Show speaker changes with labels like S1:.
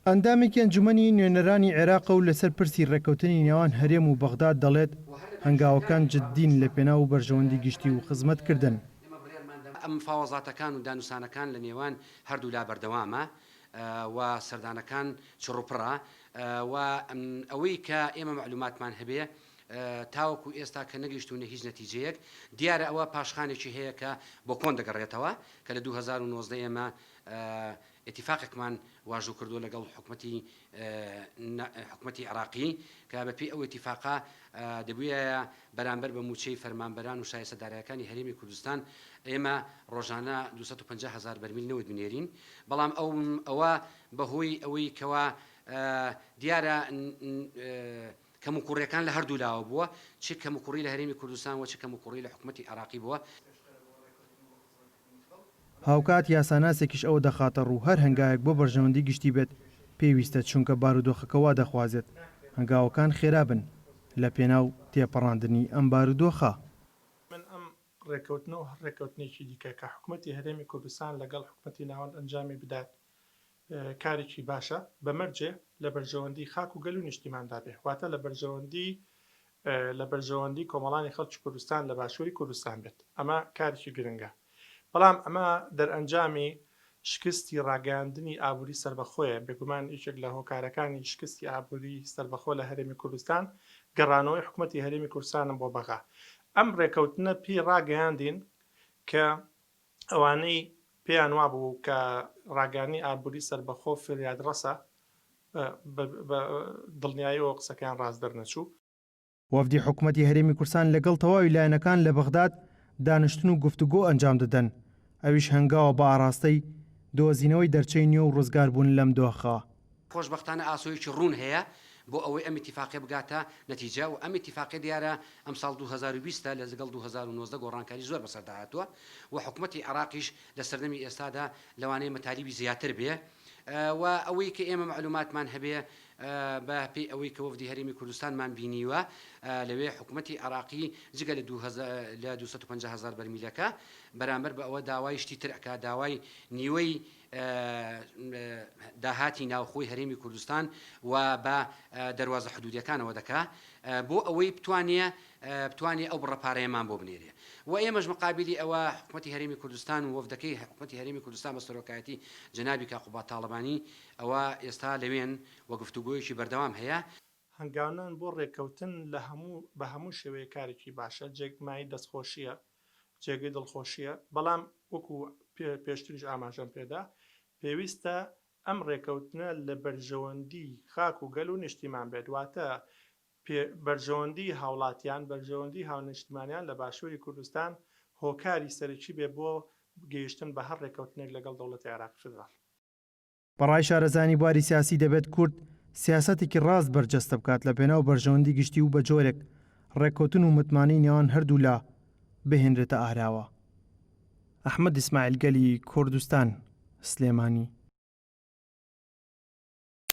S1: ئەندامێکی ئەنجومەنی نوێنەرانی عێراقە و لەسەر پرسی ڕێککەوتنی نێوان هەرێم و بەغداد دەڵێت، هەنگاوەکان جددین لەپێناو بەرژەوەندی گشتی و خزمەتکردن.
S2: مفاوەزاتەکان و دانوسانەکان لە نێوان هەردوولا بەردەوامە و سەردانەکان چڕوپڕە و ئەوەی کە ئێمە مەعلوماتمان هەبێ تاوەکو ئێستا کە نەگەیشتوونە هیچ نەتیجەیەک، دیارە ئەوە پاشخانێکی هەیە کە بۆ کۆن دەگەڕێتەوە کە لە 2019 ئێمە ئیتیفاقێکمان واژوو کردووە لەگەڵ حکومەتی حکومەتی عێراقی کە بە پێی ئەو ئیتیفاقە دەبوویایە بەرامبەر بە مووچەی فەرمانبەران و شایستە دارایەکانی هەرێمی کوردستان ئێمە ڕۆژانە 250 هەزار بەرمیل نەوت بنێرین بەڵام ئەو ئەوە بەهۆی ئەوەی کەوا دیارە کەموکوڕیەکان لە هەردوو لاوە بووە، چ کەموکوڕی لە هەرێمی کوردستان و چ کەموکوڕی لە حکومەتی عێراقی بووە.
S1: هاوکات یاساناسێکیش ئەوە دەخاتەڕوو، هەر هەنگاوێک بۆ بەرژەوەندی گشتی بێت پێویستە، چونکە بارودۆخەکە وا دەخوازێت هەنگاوەکان خێرا بن لە پێناو تێپەڕاندنی ئەم بارودۆخە.
S3: من ئەم ڕێککەوتنە و هەر ڕێککەوتنێکی دیکە کە حکومەتی هەرێمی کوردستان لەگەڵ حکومەتی ناوەند ئەنجامی بدات کارێکی باشە بە مەرجێ لە بەرژەوەندی خاک و گەل و نیشتیماندا بێ واتە لە بەرژەوەندی لە بەرژەوەندی کۆمەڵانی خەڵکی کوردستان لە باشووری کوردستان بێت ئەمە کارێکی گرنگە بەڵام ئەمە دەرئەنجامی شکستی ڕاگەیاندنی ئابووری سەربەخۆیە بێگومان یەکێک لە هۆکارەکانی شکستی ئابووری سەربەخۆ لە هەرێمی کوردستان گەڕانەوەی حکومەتی هەرێمی کوردستانە بۆ بەغا ئەم ڕێکەوتنە پێی ڕاگەیاندین کە ئەوانەی پێیان وابوو کە ڕاگەیاندنی ئابووری سەربەخۆ فریادڕەسە، بە دڵنیاییەوە قسەکەیان ڕاست دەرنەچوو.
S1: وەفدی حکومەتی هەرێمی کوردستان لەگەڵ تەواوی لایەنەکان لە بەغداد دانیشتن و گفتوگۆ ئەنجام دەدەن، ئەویش هەنگاوە بە ئاڕاستەی دۆزینەوەی دەرچەی نوێ و ڕزگاربوون لەم دۆخە.
S2: خۆشبەختانە ئاسۆیەکی ڕوون هەیە بۆ ئەوەی ئەم ئیتیفاقیە بگاتە نەتیجە و ئەم ئیتیفاقیە دیارە ئەمساڵ 2020 ە لەگەڵ 2019 گۆڕانکاری زۆر بەسەردا هاتووە و حکومەتی عێراقیش لە سەردەمی ئێستادا لەوانەیە مەتالیبی زیاتر بێ و ئەوەی کە ئێمە مەعلوماتمان هەبێ بە پێی ئەوەی کە وەفدی هەرێمی کوردستانمان بینیوە لەوێ حکومەتی عێراقی جگە لە لە 250 هەزار بەرمیلەکە بەرامبەر بە ئەوە داوای شتی تر ئەکا داوای نیوەی داهاتی ناوخۆی هەرێمی کوردستان و بە دەروازە حدودیەکانەوە دەکا بۆ ئەوەی بتوانێ بتوانێ ئەو بڕە پارەیەمان بۆ بنێرێ و ئێمەش مقابلی ئەوە حکومەتی هەرێمی کوردستان و وەفدەکەی حکومەتی هەرێمی کوردستان بە سەرۆکایەتی جەنابی کاک قوباد تاڵەبانی ئەوە ئێستا لەوێن و گفتوگۆیەکی بەردەوام هەیە.
S3: هەنگاونان بۆ ڕێککەوتن لە هەموو بە هەموو شێوەیەک کارێکی باشە، جێگمای دەستخۆشییە، جێگەی دڵخۆشییە، بەڵام وەکو پێشتریش ئاماژەم پێدا، پێویستە ئەم ڕێکەوتنە لە بەرژەوەندی خاک و گەل و نیشتیمان بێت، واتە بەرژەوەندی هاوڵاتیان، بەرژەوەندی هاونیشتیمانیان لە باشووری کوردستان هۆکاری سەرەکی بێت بۆ گەیشتن بە هەر ڕێکەوتنێک لەگەڵ دەوڵەتی عێراقی فیدراڵ.
S1: بە ڕای شارەزایانی بواری سیاسی دەبێت کورد سیاسەتێکی ڕاست بەرجەستە بکات لە پێناو بەرژەوەندی گشتی و بە جۆرێک ڕێککەوتن و متمانەی نێوان هەردوولا بهێنرێتە ئاراوە. ئەحمەد ئیسماعیل گەلی کوردستان، سلێمانی.